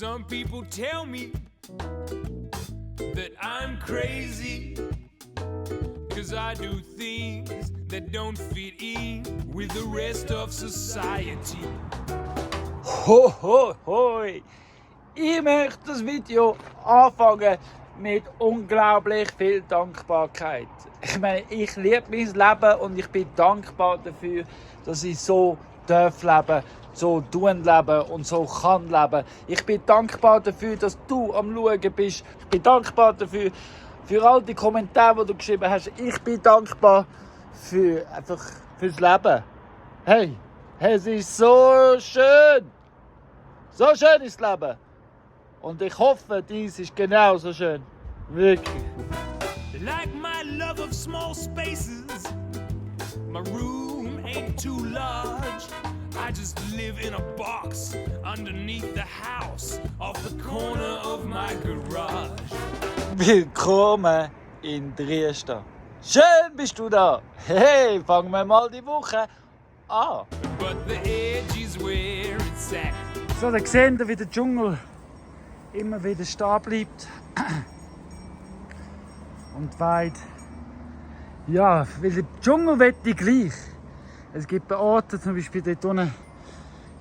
Some people tell me that I'm crazy, 'cause I do things that don't fit in with the rest of society. Ho, ho, hoi! Ich möchte das Video anfangen mit unglaublich viel Dankbarkeit. Ich meine, ich liebe mein Leben und ich bin dankbar dafür, dass ich so darf leben, so tun leben und so kann leben. Ich bin dankbar dafür, dass du am Schauen bist. Ich bin dankbar dafür, für all die Kommentare, die du geschrieben hast. Ich bin dankbar fürs Leben. Hey, es ist so schön. So schön ist das Leben. Und ich hoffe, dies ist genauso schön. Wirklich. Like my love of small spaces, my room ain't too large. I just live in a box underneath the house off the corner of my garage. Willkommen in Dresden. Schön bist du da. Hey, fangen wir mal die Woche an. But the edge is where it's at. So, da seht ihr, wie der Dschungel immer wieder stehen bleibt. Und weit. Ja, weil der Dschungel will ich gleich. Es gibt Orte, zum Beispiel dort unten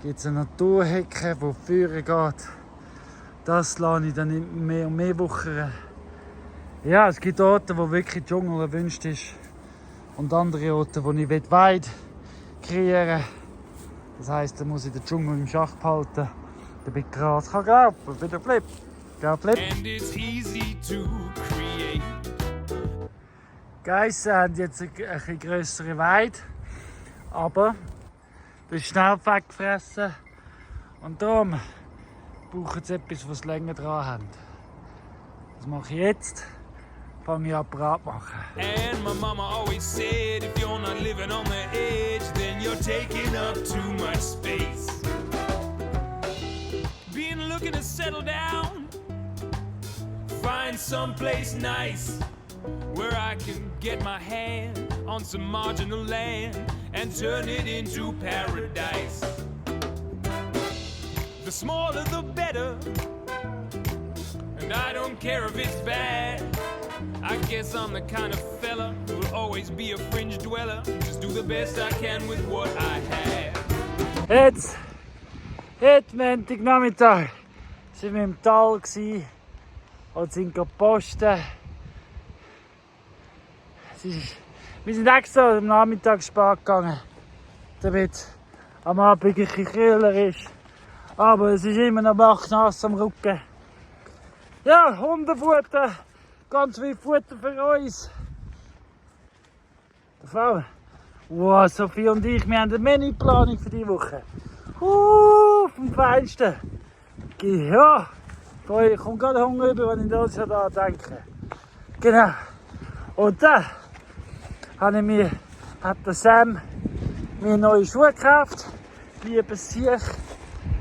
gibt es eine Naturhecke, die führen geht. Das lasse ich dann mehr und mehr wuchern. Ja, es gibt Orte, wo wirklich Dschungel erwünscht ist. Und andere Orte, wo ich weit kreieren will. Das heisst, da muss ich den Dschungel im Schach behalten, damit Gras kann laufen, wieder bleibt. And it's easy to create. Geissen haben jetzt eine etwas grössere Weide, aber das ist schnell weggefressen. Und darum brauchen sie etwas, was sie länger dran haben. Das mache ich jetzt. Fange ich an, Brat machen. And my mama always said, if you're not living on the edge, then you're taking up too much space. Been looking to settle down, find someplace nice, where I can get my hand on some marginal land and turn it into paradise. The smaller the better, and I don't care if it's bad. I guess I'm the kind of fella who'll always be a fringe dweller. Just do the best I can with what I have. Heute Montagnachmittag sind wir im Tal und sind posten. Wir sind extra am Nachmittag spät gegangen, damit am Abend ein bisschen kühler ist. Aber es ist immer noch bachnass am Rücken. Ja, Hundefutter. Ganz viel Futter für uns. Der Frau. Wow, Sophie und ich, wir haben eine Menüplanung für diese Woche. Vom Feinsten. Ja, ich komme gerade Hunger über, wenn ich das da denke. Genau. Und dann hat der Sam mir neue Schuhe gekauft. Liebe sich.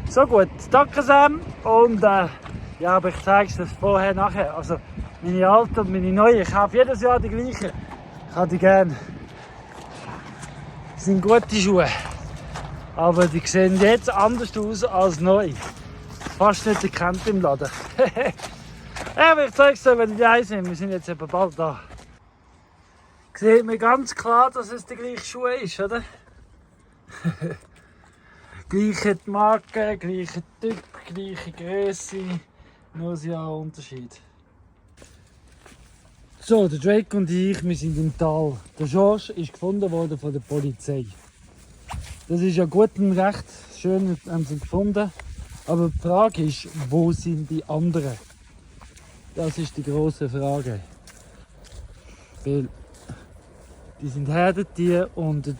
So gut, danke Sam. Und ja, aber ich zeige es dir vorher, nachher. Also, meine alten und meine neuen. Ich kaufe jedes Jahr die gleichen. Ich habe die gerne. Das sind gute Schuhe. Aber die sehen jetzt anders aus als neu. Fast nicht erkannt im Laden. Ja, aber ich zeige es dir, wenn die da sind. Wir sind jetzt eben bald da. Sieht mir ganz klar, dass es die gleiche Schuhe ist, oder? Gleiche Marke, gleicher Typ, gleiche Größe. Nur ein Jahr Unterschied. So, der Drake und ich, wir sind im Tal. Der George ist gefunden worden von der Polizei. Das ist ja gut und recht, schön haben sie ihn gefunden. Aber die Frage ist, wo sind die anderen? Das ist die grosse Frage. Weil die sind Herdentiere und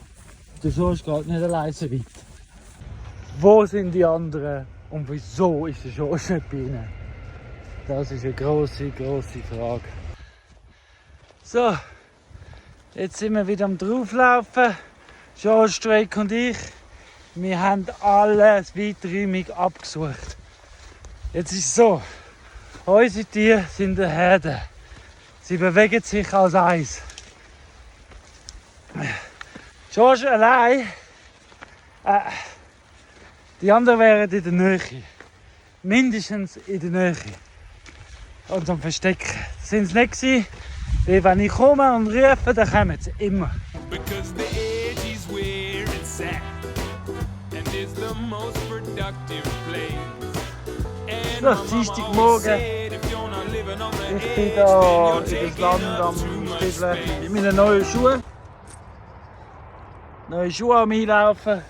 der George geht nicht alleine so weit. Wo sind die anderen und wieso ist der George nicht bei ihnen? Das ist eine grosse Frage. So, jetzt sind wir wieder am Drauflaufen. George, Drake und ich. Wir haben alles weiträumig abgesucht. Jetzt ist es so, unsere Tiere sind eine Herde. Sie bewegen sich als eins. George allein, die anderen wären in der Nähe. mindestens in der Nähe. Und am Verstecken. Das sind sie nicht gewesen, weil wenn ich komme und rufe, dann kommen sie immer. Because the edge is where it's at, and it's the most productive place. And So, Dienstagmorgen. Ich bin da in das Land am Stiefel in meinen neuen Schuhen. Neue Schuhe am Einlaufen.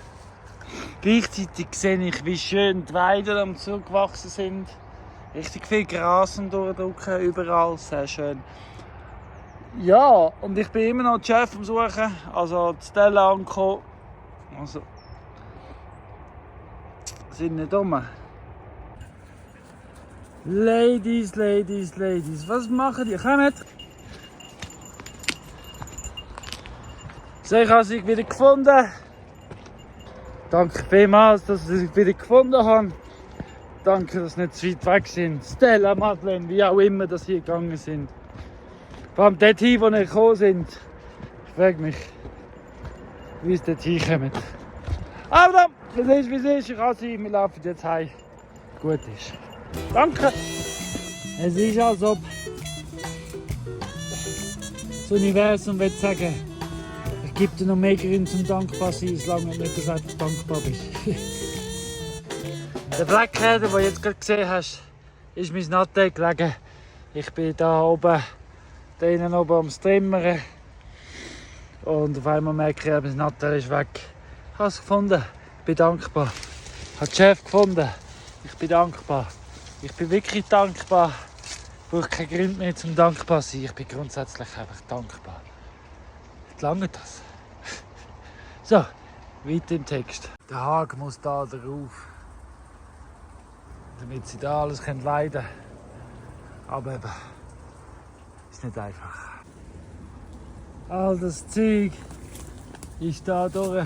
Gleichzeitig sehe ich, wie schön die Weiden am zugewachsen sind. Richtig viel Gras am Durchdrücken, überall, sehr schön. Ja, und ich bin immer noch die Chef am Suchen, also die Stelle angekommen. Also, sind nicht dumm. Ladies, Ladies, Ladies, was machen die? Kommt! So, ich habe sie wieder gefunden. Danke vielmals, dass ich sie wieder gefunden habe. Danke, dass sie nicht zu weit weg sind. Stella, Madeleine, wie auch immer, dass sie gegangen sind. Vor allem dort hin, wo sie gekommen sind. Ich frage mich, wie sie dort hinkommen. Aber dann, es ist wie es ist. Ich kann sie, wir laufen jetzt heim. Gut ist. Danke. Es ist, als ob das Universum will sagen, ich gebe dir noch mehr Gründe zum dankbar sein, solange du nicht einfach dankbar bist. Der Blackheader, den du jetzt gerade gesehen hast, ist mein Nattel gelegen. Ich bin da oben, da innen oben am Strimmern. Und auf einmal merke ich, mein Nattel ist weg. Ich habe es gefunden. Ich bin dankbar. Ich habe den Chef gefunden. Ich bin dankbar. Ich bin wirklich dankbar. Ich brauche keinen Grund mehr zum dankbar zu sein. Ich bin grundsätzlich einfach dankbar. Lange das. So, weiter im Text. Der Haag muss da drauf, damit sie da alles leiden können. Aber eben, ist nicht einfach. All das Zeug ist da durch.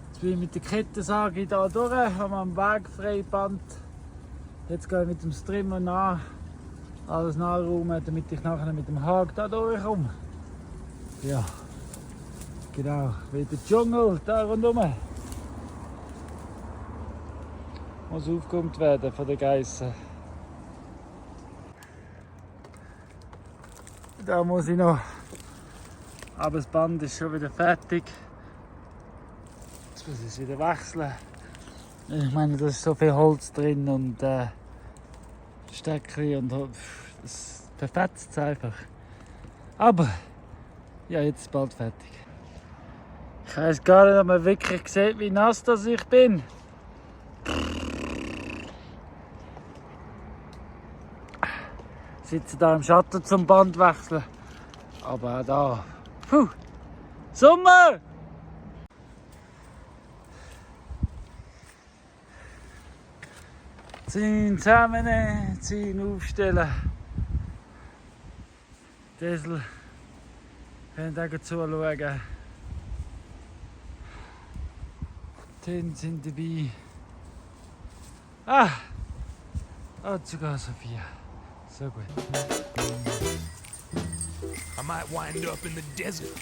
Jetzt bin ich mit der Kettensage da durch, haben wir am Weg Freiband. Jetzt gehe ich mit dem Strimmer nach, alles nachräumen, damit ich nachher mit dem Haag da durchkomme. Ja, genau, wie der Dschungel da rundherum. Muss aufgeräumt werden von den Geissen. Da muss ich noch, aber das Band ist schon wieder fertig. Jetzt muss ich es wieder wechseln. Ich meine, da ist so viel Holz drin und Steckchen und das verfetzt es einfach. Aber ja, jetzt ist bald fertig. Ich weiß gar nicht, ob man wirklich sieht, wie nass das ich bin. Ich sitze da im Schatten zum Band wechseln. Aber auch da. Puh! Sommer! Ziehen zusammennehmen, ziehen aufstellen. Diesel. Könnt auch zuschauen. Die Hunde sind dabei. Sogar Sophia. So gut. I might wind up in the desert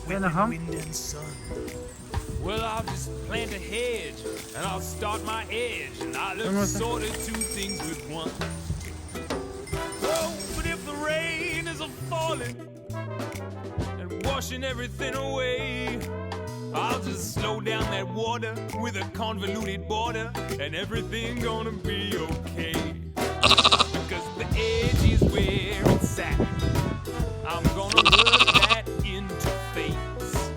with Aha. wind and sun. Well, I'll just plant a hedge and I'll start my edge and I'll have sort of two things with one. Oh, but if the rain is a-falling and washing everything away, I'll just slow down that water with a convoluted border and everything gonna be okay. Because the edge is where it's at. I'm gonna rub that into face.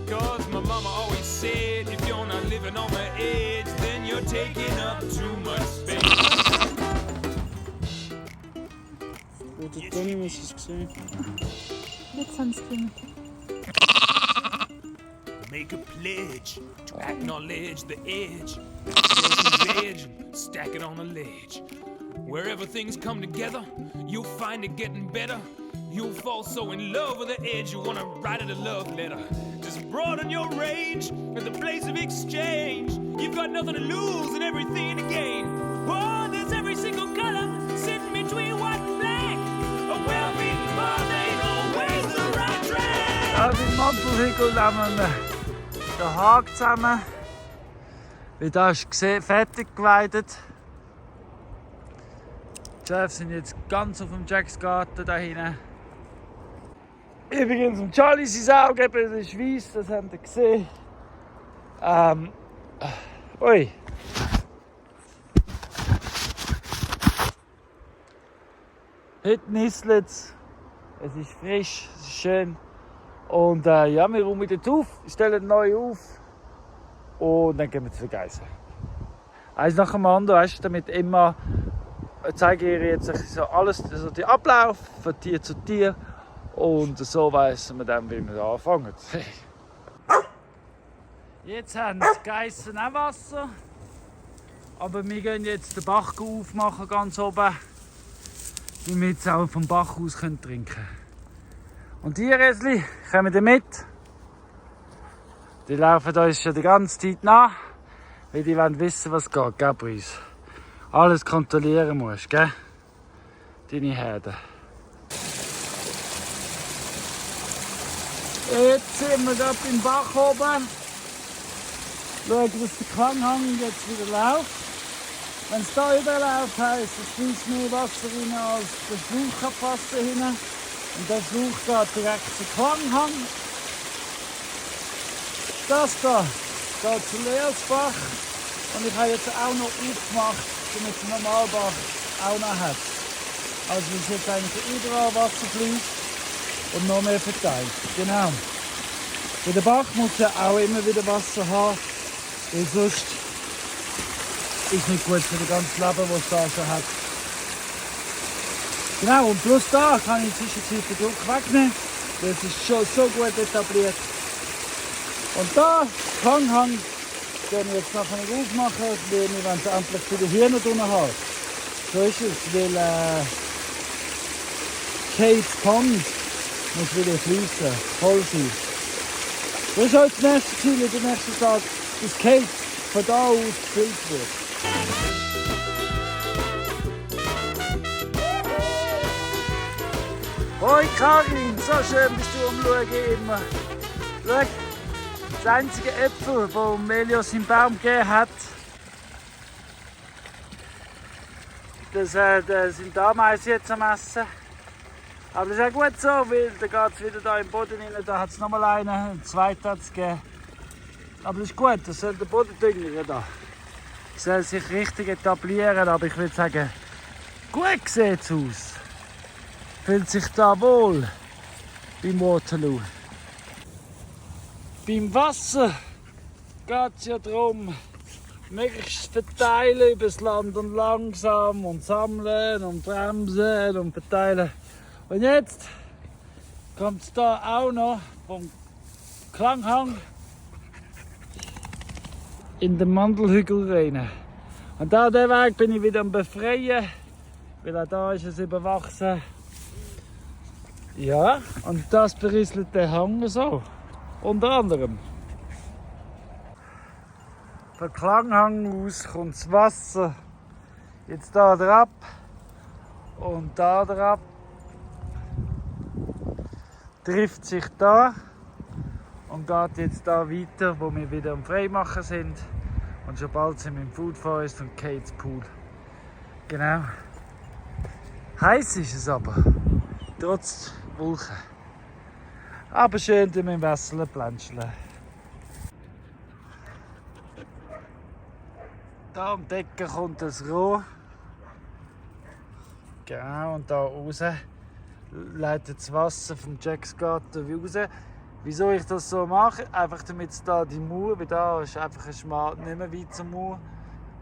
Cause my mama always said, if you're not living on the edge, then you're taking up too much space. Oder Toni muss es gesehen. Mit Sunscreen. Make a pledge to acknowledge the edge. Take edge and stack it on a ledge. Wherever things come together, you'll find it getting better. You'll fall so in love with the edge, you wanna write it a love letter. Just broaden your range at the place of exchange. You've got nothing to lose and everything to gain. Oh, there's every single color sitting between white and black. A well-beaten bond ain't always the right track. Ja, den Mantelhügel nehmen wir den Haag zusammen. Wie da ist fertig geweidet. Die Schäfe sind jetzt ganz auf dem Jacks Garten da hinten. Übrigens, um Charlie sein Auge, das ist weiss, das habt ihr gesehen. Ui. Heute nisselt es. Es ist frisch, es ist schön. Und ja, wir räumen wieder auf, stellen neu auf. Und dann gehen wir zu vergeisen. Eins nach dem anderen, weißt du, damit immer zeige ich ihr jetzt so alles, also den Ablauf von Tier zu Tier. Und so weiss man dann, wie wir anfangen. Jetzt haben die Geissen auch Wasser. Aber wir gehen jetzt den Bach aufmachen, ganz oben. Damit wir jetzt auch vom Bach aus trinken können. Und die Esli kommen dann mit. Die laufen uns schon die ganze Zeit nach. Weil die wollen wissen, was geht, gell, Brice? Alles kontrollieren musst, gell? Deine Herde. Jetzt sind wir da beim Bach oben. Schauen, dass der Klanghang jetzt wieder läuft. Wenn es hier überläuft, heisst es fließt mehr Wasser rein, als der Schlauch kann passen hinein. Und der Schlauch geht direkt zum Klanghang. Das hier geht zum Leersbach. Und ich habe jetzt auch noch aufgemacht, damit der Normalbach auch noch hat. Also ist jetzt eigentlich überall Wasser fließt. Und noch mehr verteilt. Genau. Bei der Bach muss ja auch immer wieder Wasser haben, weil sonst ist nicht gut für das ganze Leben, das es da schon hat. Genau, und plus da kann ich zwischenzeit den Druck wegnehmen. Das ist schon so gut etabliert. Und da, Klanghang, den wir jetzt nachher nicht aufmachen, weil wir wollen es endlich wieder hier noch drin haben. So ist es, weil Kate's Pond muss wieder fließen, voll sein. Das ist auch das nächste Ziel, der nächste Tag, dass Kate von da aus gefüllt wird. Hoi Karin, so schön bist du am Schauen immer. Schau, das einzige Äpfel, das Melios im Baum gegeben hat, das sind die Ameisen jetzt am Essen. Aber das ist auch gut so, weil da geht es wieder da im Boden rein, da hat es nochmal einen zweiten hat es gegeben. Aber das ist gut, das soll der Bodendünger da. Das soll sich richtig etablieren, aber ich würde sagen, gut sieht es aus. Fühlt sich da wohl beim Waterloo. Beim Wasser geht es ja darum, möglichst verteilen über das Land und langsam und sammeln und bremsen und verteilen. Und jetzt kommt es da auch noch vom Klanghang in den Mandelhügel rein. Und da den Weg bin ich wieder am Befreien, weil auch da ist es überwachsen. Ja, und das berieselt den Hang so, unter anderem. Vom Klanghang aus kommt das Wasser jetzt da drauf und da drauf. Trifft sich da und geht jetzt da weiter, wo wir wieder am Freimachen sind. Und schon bald sind wir im Food Forest und Kate's Pool. Genau. Heiß ist es aber, trotz Wolken. Aber schön mit dem Wasser plänscheln. Da am Decken kommt das Rohr. Genau, und da raus leitet das Wasser vom Jacks Garten raus. Wieso ich das so mache? Einfach damit da die Mauer, weil da ist einfach ein Schmal, nicht mehr weit zum Mauer.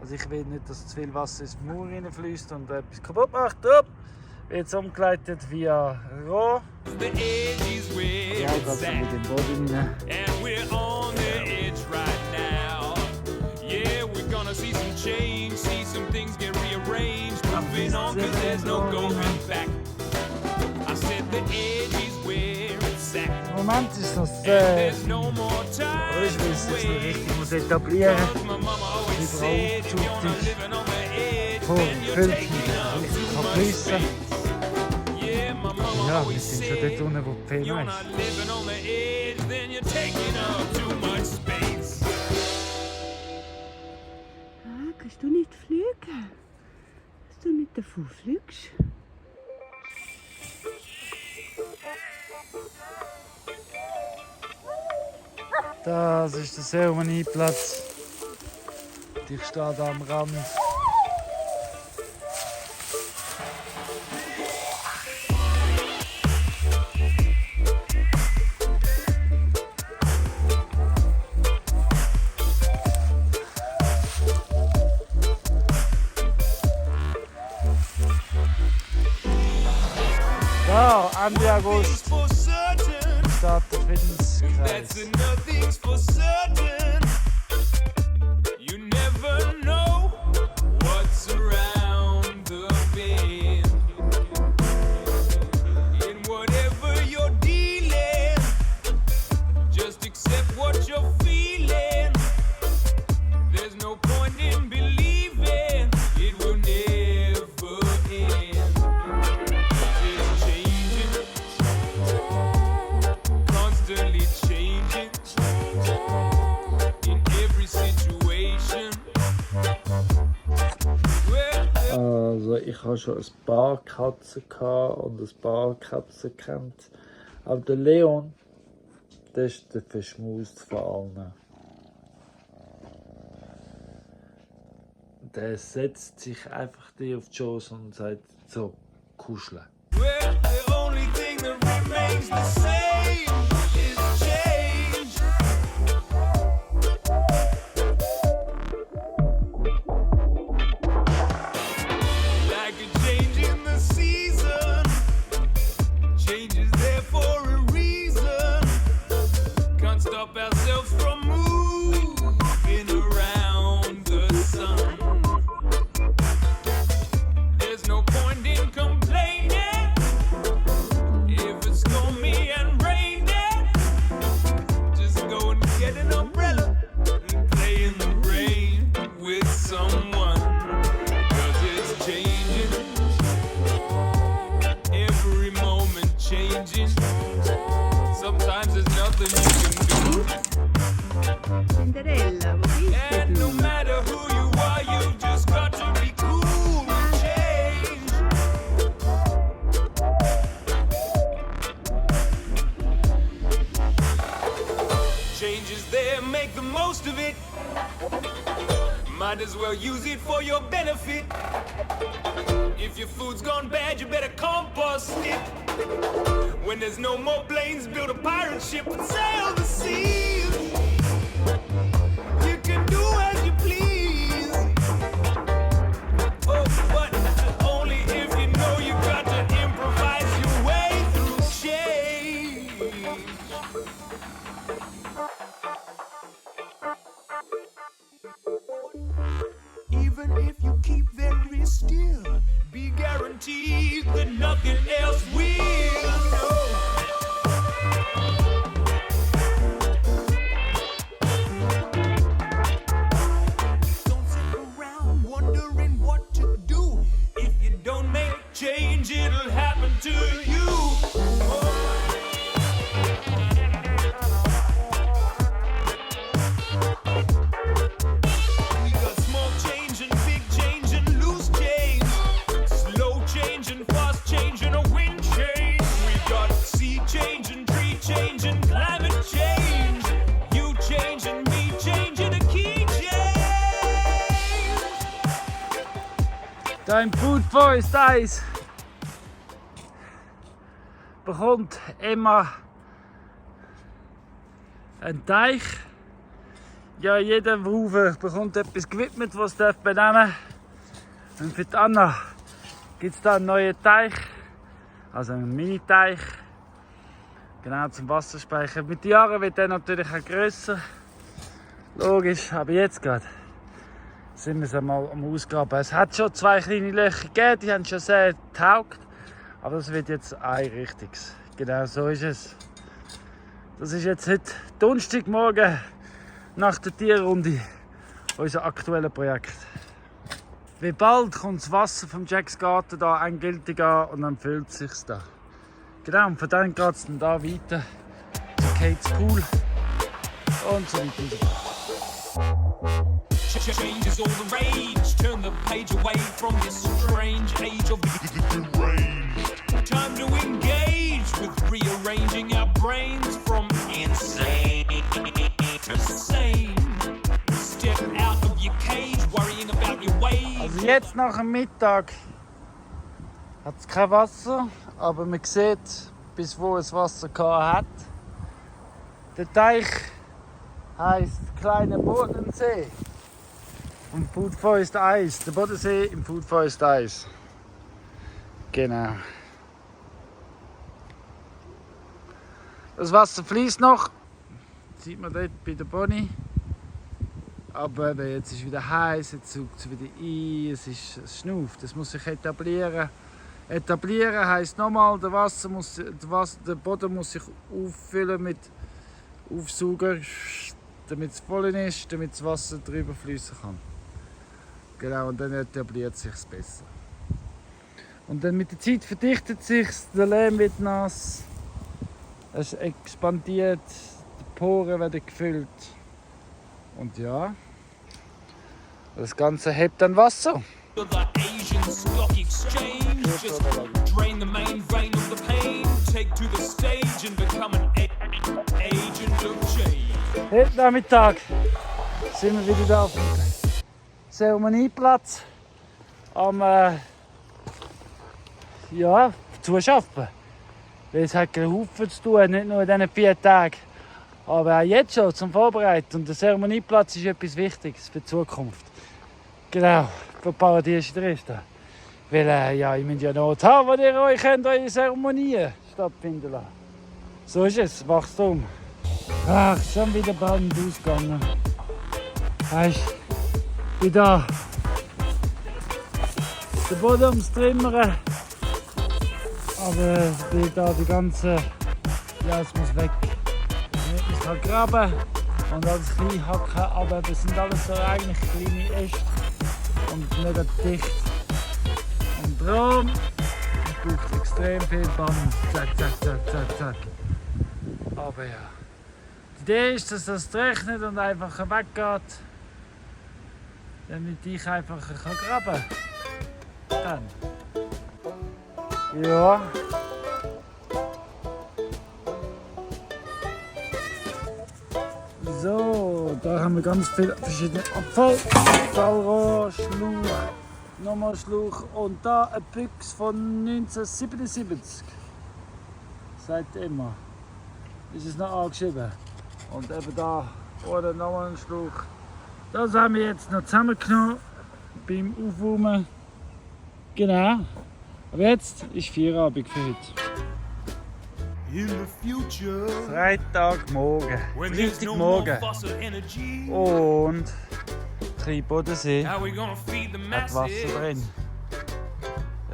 Also ich will nicht, dass zu viel Wasser ins Mauer reinfließt und etwas kaputt macht. Wird jetzt umgeleitet via Rohr. Ja, das ist mit dem Boden rein. And we're on the edge right now. Yeah, we're gonna see some change, see some things get rearranged. Moving on, cause there's no going back. I said the edge is where it's at. Im Moment ist das There's no more time. aber ich will es jetzt noch richtig muss etablieren. My mama always said, if you're not living on the edge, Voll then you're gefüllt taking up mit too much Verflüssen. space. Yeah, my mama Ja, wir always sind schon said, dort unten, wo die Fee you're ist. not living on the edge, then you're taking up too much space. Kannst du nicht fliegen? Dass du nicht davon fliegst? Das ist der Seremonieplatz. Ich stehe da am Rand. Ja, Ende August For certain, steht der Friedenskreis. that's nothing's for certain. You never know what's around the bend. In whatever you're dealing, just accept what you're feeling. There's no point in believing it will never end. It's changing, constantly changing in every situation. Well, Also ich habe schon ein paar Katzen und ein paar Katzen kennt. Aber der Leon, der ist der verschmust von allen. Der setzt sich einfach dir auf die Schoß und sagt so, kuscheln. well, the only thing that remains the same is change. Like a change in the season, change is there for a reason. Can't stop ourselves from moving around the sun. There's no point in complaining if it's stormy and raining. Just go and get an umbrella and play in the rain with someone. 'Cause it's changing, every moment changing. Sometimes there's nothing you can do. Cinderella, wo bist And du? no matter who you are, you just got to be cool and change. Change is there, make the most of it. Might as well use it for your benefit. If your food's gone bad, you better compost it. When there's no more planes, build a pirate ship and sail the seas. You can do as you please. Oh, but only if you know you got to improvise your way through change. Even if you keep very still, be guaranteed that nothing else will. No. Don't sit around wondering what to do. If you don't make change, it'll happen to you. We got small change and big change and loose change. Slow change and fast change and a wind change. We got sea change and tree change and climate change. You change and me change and a key change. Dein Food Forest Eis bekommt immer einen Teich. Ja, jeder Rufer bekommt etwas gewidmet, was es benennen darf. Und für die Anna gibt es da einen neuen Teich, also einen Mini-Teich, genau zum Wasserspeichern. Mit den Jahren wird der natürlich auch grösser, logisch, aber jetzt gerade sind wir es einmal am Ausgraben. Es hat schon 2 kleine Löcher gegeben, die haben schon sehr getaugt, aber das wird jetzt ein richtiges. Genau so ist es. Das ist jetzt heute Donnerstagmorgen nach der Tierrunde, unser aktuelles Projekt. Wie bald kommt das Wasser vom Jacks Garten da endgültig an und dann füllt es sich da. Genau, und von dann geht es dann da weiter zu Kate's Pool und so weiter und so fort. Change is all the rage. Turn the page away from this strange age of deranged. Time to engage with rearranging our brains from insane to sane. Step out of your cage, worrying about your ways. Also jetzt nach dem Mittag hat es kein Wasser, aber man sieht, bis wo es Wasser hat. Der Teich heisst Kleiner Bodensee. Und Food Forest Eis. Der Bodensee im Food Forest Eis. Genau. Das Wasser fließt noch. Das sieht man dort bei der Bonnie. Aber jetzt ist es wieder heiß, jetzt saugt es wieder ein, es schnauft, es muss sich etablieren. Etablieren heisst nochmal, der Boden muss sich auffüllen mit Aufsauger, damit es voll ist, damit das Wasser drüber fließen kann. Genau, und dann etabliert es sich besser. Und dann mit der Zeit verdichtet sich, der Lehm wird nass, es expandiert, die Poren werden gefüllt. Und ja, das Ganze hebt dann Wasser. The Asian Stock Exchange. Just drain the main vein of the pain. Take to the stage and become an agent of change. Heute Nachmittag sind wir wieder da auf dem Zeremonieplatz am Zuschaffen. Weil es hat einen Haufen zu tun, nicht nur in diesen 4 Tagen. Aber auch jetzt schon zum Vorbereiten. Und der Zeremonieplatz ist etwas Wichtiges für die Zukunft. Genau, für Paradies Dresden. Weil ihr müsst ja Not haben, wo ihr euch eure Zeremonien stattfinden lassen. So ist es, Wachstum. Ach, schon wieder bald ausgegangen. Weißt du, bin da. Der Boden ums Trimmern. Aber bin da die ganze. Ja, es muss weg. Ich muss graben und alles klein hacken, aber das sind alles so eigentlich kleine Äste und nicht dicht. Und darum braucht es extrem viel Band. Zack, zack, zack, zack, zack. Aber ja. Die Idee ist, dass das rechnet und einfach weggeht, damit ich einfach graben kann. Ja. So, da haben wir ganz viele verschiedene Abfall. Abfallrohr, Schlauch, nochmal Schlauch und da ein Büchs von 1977. Seit immer. Ist es noch angeschrieben. Und eben da oder nochmal ein Schlauch. Das haben wir jetzt noch zusammengenommen beim Aufwärmen. Genau. Aber jetzt ist Feierabend für heute. In the future, Freitagmorgen, when there's no more Freitagmorgen fossil energy, und Bodensee how we gonna feed the hat Wasser masses? drin.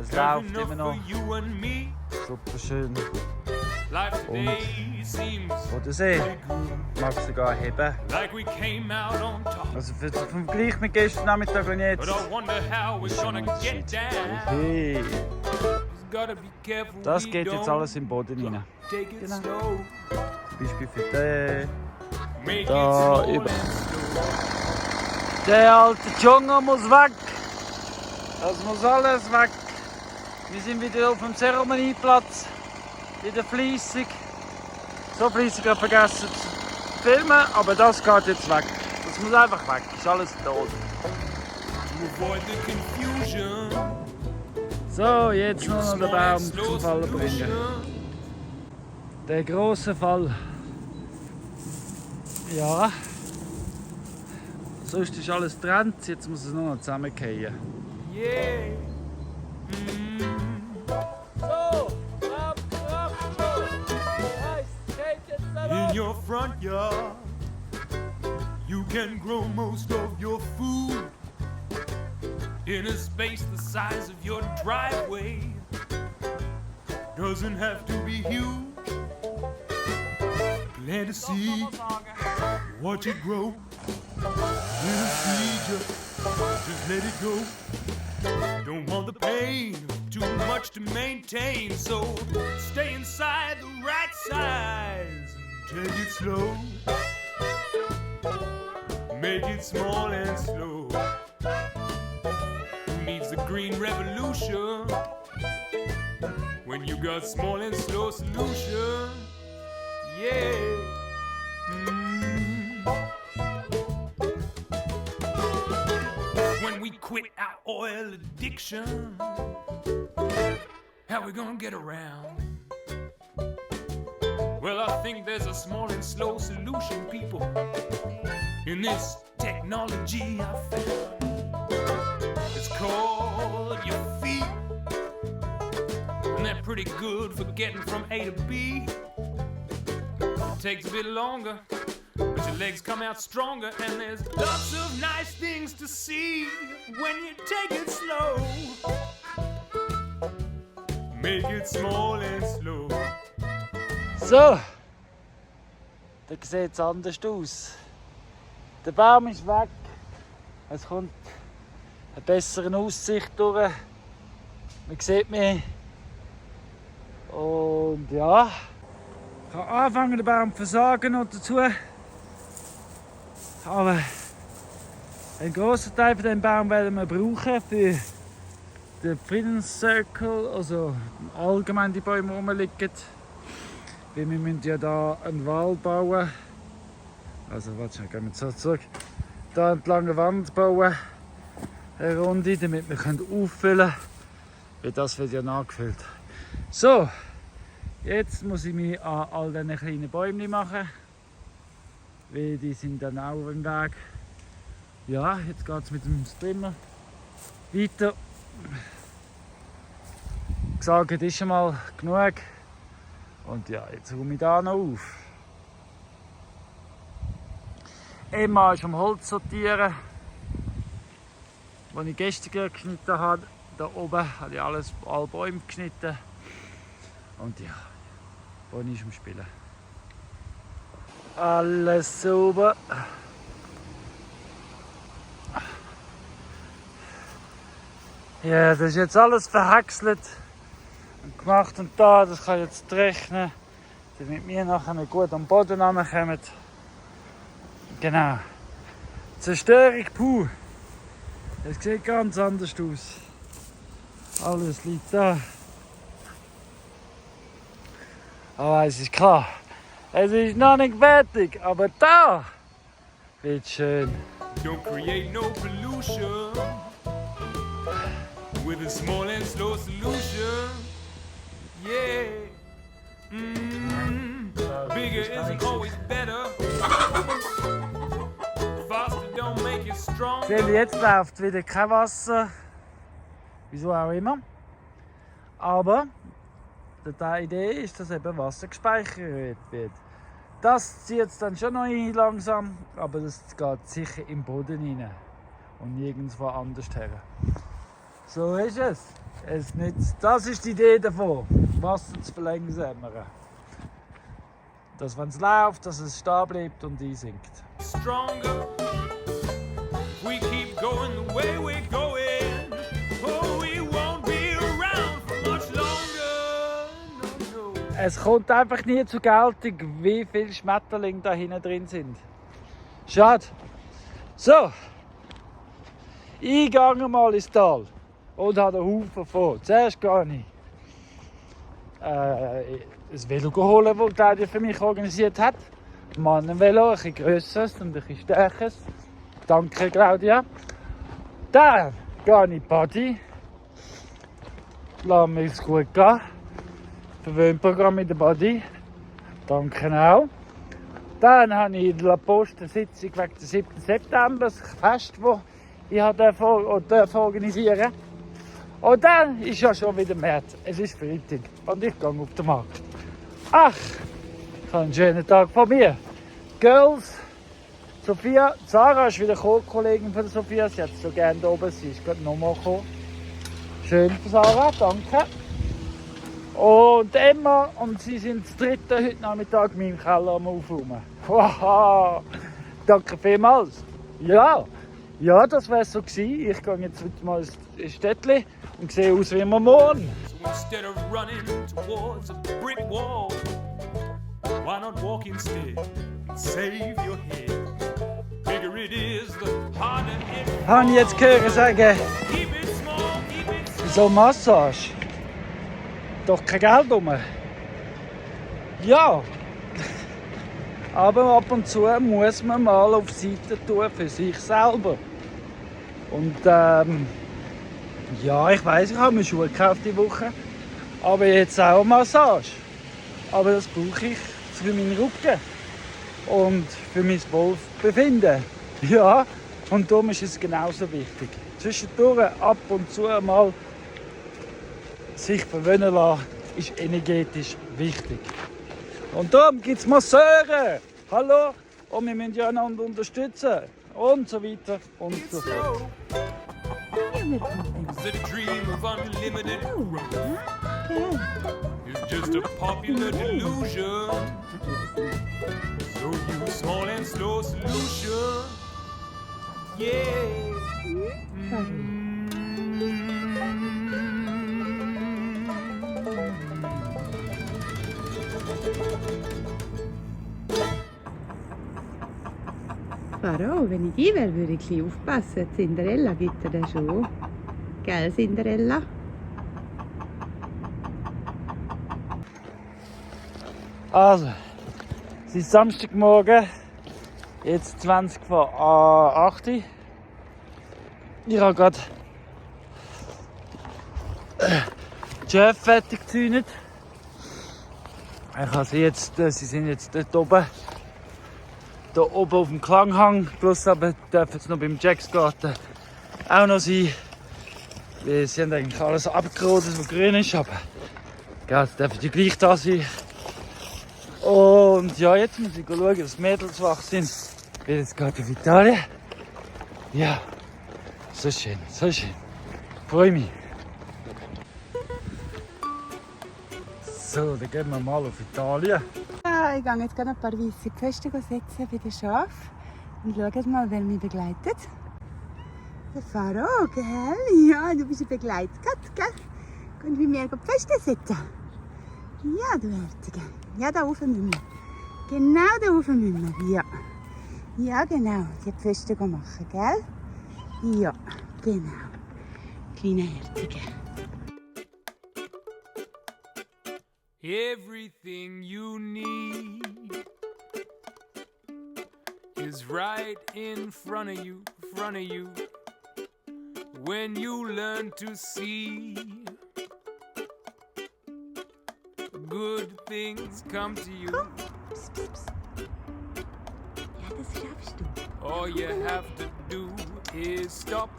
Es Have läuft enough immer noch for you and me. super schön. Life today seems Bodensee mag sogar heben. like we came out on top. Also vom Vergleich mit gestern Nachmittag und jetzt. But I wonder how we're ist schon gonna ein get Unterschied. down. Hey, Just gotta be careful. das we geht jetzt don't alles im Boden rein. Take it Genau. slow. Zum Beispiel für den. Make Da it slow über- and slow. Der alte Dschungel muss weg. Das muss alles weg. Wir sind wieder auf dem Zeremonieplatz. Wieder fleissig. So fleissig, ich vergessen zu filmen, aber das geht jetzt weg. Das muss einfach weg. Ist alles tot. To avoid the confusion. So, jetzt nur noch den Small Baum and slow zum Fallen bringen. solution. Der große Fall. Ja. Sonst ist alles getrennt, jetzt muss es nur noch zusammenfallen. Yeah. So, In your front yard, you can grow most of your food in a space the size of your driveway. Doesn't have to be huge. Plant a seed, watch it grow. Little seed, just let it go. Don't want the pain, too much to maintain, so stay inside the right size and take it slow. Make it small and slow. Who needs the green revolution when you got small and slow solution? Yeah. When we quit our oil addiction, how we gonna get around? Well, I think there's a small and slow solution, people, in this technology I found. It's called your feet, and they're pretty good for getting from A to B. It takes a bit longer, but your legs come out stronger, and there's lots of nice things to see when you take it slow. Make it small and slow. So, da sieht es anders aus. Der Baum ist weg. Es kommt eine bessere Aussicht durch. Man sieht mich. Und ja, ich kann anfangen, den Baum zu versagen noch dazu. Aber einen grossen Teil von diesem Baum werden wir brauchen für den Friedenscircle, also allgemein die Bäume, die rumliegen. Weil wir müssen ja hier einen Wall bauen. Also warte, gehen wir so zurück. Hier entlang eine Wand bauen. Eine Runde, damit wir auffüllen können. Weil das wird ja nachgefüllt. So, jetzt muss ich mich an all diesen kleinen Bäumen machen. Weil die sind dann auch im Weg. Ja, jetzt geht es mit dem Strimmer weiter. Gesagt ist schon mal genug. Und ja, jetzt räume ich da noch auf. Emma ist am Holz sortieren. Als ich gestern geschnitten habe, da oben habe ich alle Bäume geschnitten. Und ja, Bonnie ist am Spielen. Alles sauber. Ja, das ist jetzt alles verhäckselt und gemacht und da. Das kann ich jetzt rechnen, damit wir nachher gut am Boden ankommen. Genau. Zerstörung pur. Es sieht ganz anders aus. Alles liegt da. Aber es ist klar, es ist noch nicht fertig, aber da wird schön. Don't create no pollution with a small and slow solution. Yeah. Bigger isn't always better. Faster don't make it strong. Jetzt läuft wieder kein Wasser. Wieso auch immer. Aber die Idee ist, dass eben Wasser gespeichert wird. Das zieht es dann schon noch ein langsam, aber das geht sicher im Boden rein und nirgendwo anders her. So ist es. Das ist die Idee davon, Wasser zu verlangsamen. Dass wenn es läuft, dass es stehen bleibt und einsinkt. Stronger. We keep going the way we're going. Oh, we won't be around for much longer. No, no. Es kommt einfach nie zur Geltung, wie viele Schmetterlinge da hinten drin sind. Schade. So. Ich gehe mal ins Tal und habe einen Haufen vor. Zuerst gehe ich ein Velo holen, das Claudia für mich organisiert hat. Ein Mannenvelo, ein bisschen grösseres und ein bisschen stärkeres. Danke, Claudia. Dann gehe ich in die Body. Lass mir es gut gehen. Verwöhnprogramm in der Body. Danke auch. Dann habe ich in der Post eine Sitzung wegen dem 7. September, das Fest, das ich organisieren durfte. Und dann ist ja schon wieder März. Es ist Freitag und ich gehe auf den Markt. Ach, ich habe einen schönen Tag von mir. Girls, Sophia, Sarah ist wieder gekommen, Kollegin von der Sophia. Sie hat so gerne da oben, sie ist gerade nochmal gekommen. Schön für Sarah, danke. Und Emma und sie sind das dritte heute Nachmittag meinen Keller am Aufräumen. Wow, danke vielmals. Ja, das wäre so gewesen. Ich gehe jetzt mal ins Städtchen und sehe aus wie wir morgen. So instead of running towards a brick wall, why not walk instead and save your head? bigger it is, the harder it Habe ich jetzt gehört sagen, keep it small, keep it simple. so Massage. Doch kein Geld rum. Ja. Aber ab und zu muss man mal auf die Seite tun für sich selber. Und ja, ich weiss, ich habe mir Schuhe gekauft die Woche. Aber jetzt auch eine Massage. Aber das brauche ich für meinen Rücken. Und für mein Wohlbefinden. Ja, und darum ist es genauso wichtig. Zwischendurch ab und zu mal sich verwöhnen lassen, ist energetisch wichtig. Und darum gibt es Masseure. Hallo? Und wir müssen ja einander unterstützen. Und so weiter und so fort. The dream of unlimited growth is just a popular delusion. So use small and slow solution. Yeah. Faro, wenn ich die wäre, würde ich ein bisschen aufpassen. Cinderella gibt er schon. Gell, Cinderella? Also, es ist Samstagmorgen, jetzt 20 vor 8 Uhr. Ich habe gerade die Schäfe fertig gezäunt. Ich habe sie jetzt, sie sind jetzt dort oben. Da oben auf dem Klanghang, plus aber dürfen sie noch beim Jacksgarten auch noch sein. Weil sie haben eigentlich alles abgerodet, was grün ist, aber gell, sie dürfen ja gleich da sein. Und ja, jetzt muss ich schauen, dass die Mädels wach sind. Weil jetzt geht auf Italien. Ja, so schön, so schön. Freue mich. So, dann gehen wir mal auf Italien. Ja, ich gehe jetzt gerade ein paar weisse Pfosten setzen bei den Schafen. Und schaut mal, wer mich begleitet. Der Faro, gell? Ja, du bist ein Begleitgott, gell? Und wie wir Pfosten setzen. Ja, du Herzige. Ja, da oben müssen wir. Genau da oben müssen wir. Ja. Ja, genau. Die Pfosten machen, gell? Ja, genau. Kleine Herzige. Everything you need is right in front of you, When you learn to see, good things come to you. Psst, psst, psst. Ja, das schaffst du. All you have to do is stop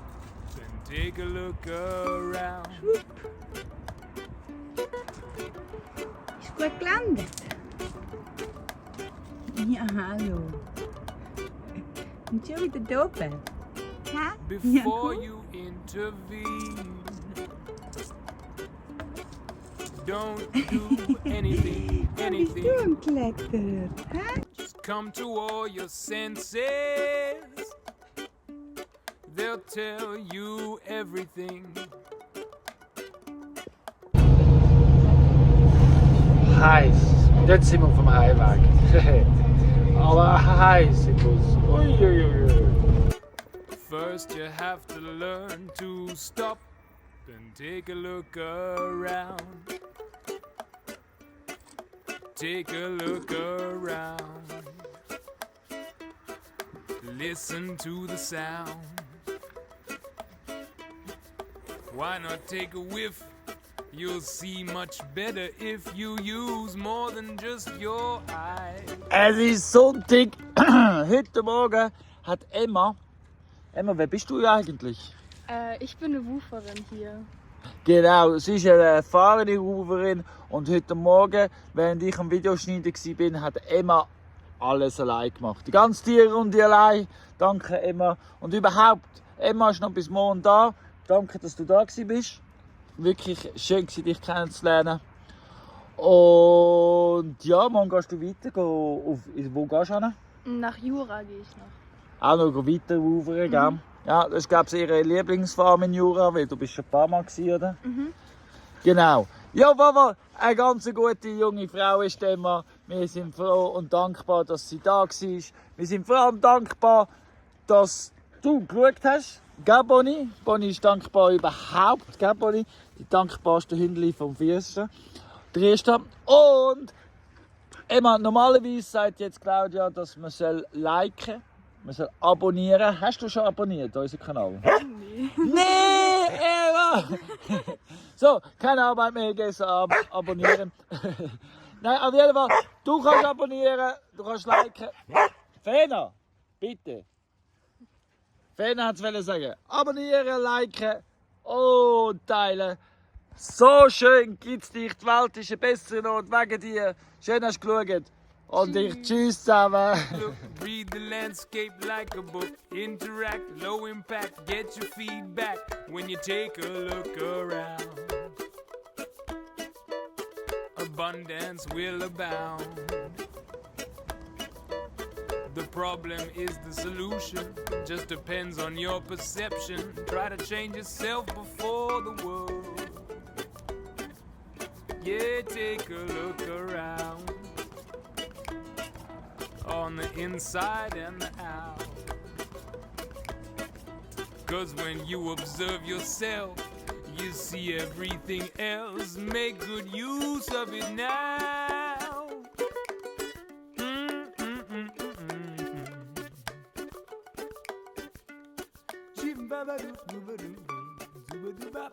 and take a look around. Ist gut gelandet. Ja, hallo. Und schon wieder da oben. Ja? Before you intervene, don't do anything, Ja, bist du am Klettern? Hä? Just come to all your senses. They'll tell you everything. Heiß. Jetzt sind wir auf dem Heimweg. Aber heiß ist es. Uiuiui. First you have to learn to stop and take a look around. Take a look around. Listen to the sound. Why not take a whiff? You'll see much better if you use more than just your eyes. Es ist Sonntag. Heute Morgen hat Emma, wer bist du eigentlich? Ich bin eine Wooferin hier. Genau, sie ist eine erfahrene Ruferin und heute Morgen, während ich am Videoschneiden war, hat Emma alles allein gemacht. Die ganze Tierrunde allein. Danke Emma. Und überhaupt, Emma ist noch bis morgen da. Danke, dass du da bist. Wirklich schön, dich kennenzulernen. Und ja, morgen gehst du weiter. Wo gehst du hin? Nach Jura gehe ich noch. Auch noch weiter rufern, gell? Ja, das ist, glaube ich, ihre Lieblingsfarm in Jura, weil du bist schon ein paar Mal gewesen, oder? Genau. Ja, Papa, eine ganz gute junge Frau ist Emma. Wir sind froh und dankbar, dass sie da war. Wir sind vor allem dankbar, dass du geschaut hast. Gell, Bonnie? Bonnie ist dankbar überhaupt. Gell, Bonnie? Die dankbarste Hündli vom Fürsten. Der erste. Und Emma, normalerweise sagt jetzt Claudia, dass man liken soll. Man soll abonnieren. Hast du schon abonniert, unseren Kanal? Nee. Nee, Emma! So, keine Arbeit mehr, gehst abonnieren. Nein, auf jeden Fall, du kannst abonnieren, du kannst liken. Fena, bitte. Fena hat es sagen. Abonnieren, liken und teilen. So schön gibt's dich. Die Welt ist ein besserer Ort wegen dir. Schön hast du geschaut. Und ich tschüss zusammen. Look, read the landscape like a book. Interact, low impact, get your feedback when you take a look around. Abundance will abound. The problem is the solution. Just depends on your perception. Try to change yourself before the world. Yeah, take a look around. On the inside and the out. 'Cause when you observe yourself, you see everything else. Make good use of it now. Jim Baba Doo Doo Doo Doo Doo Doo Doo.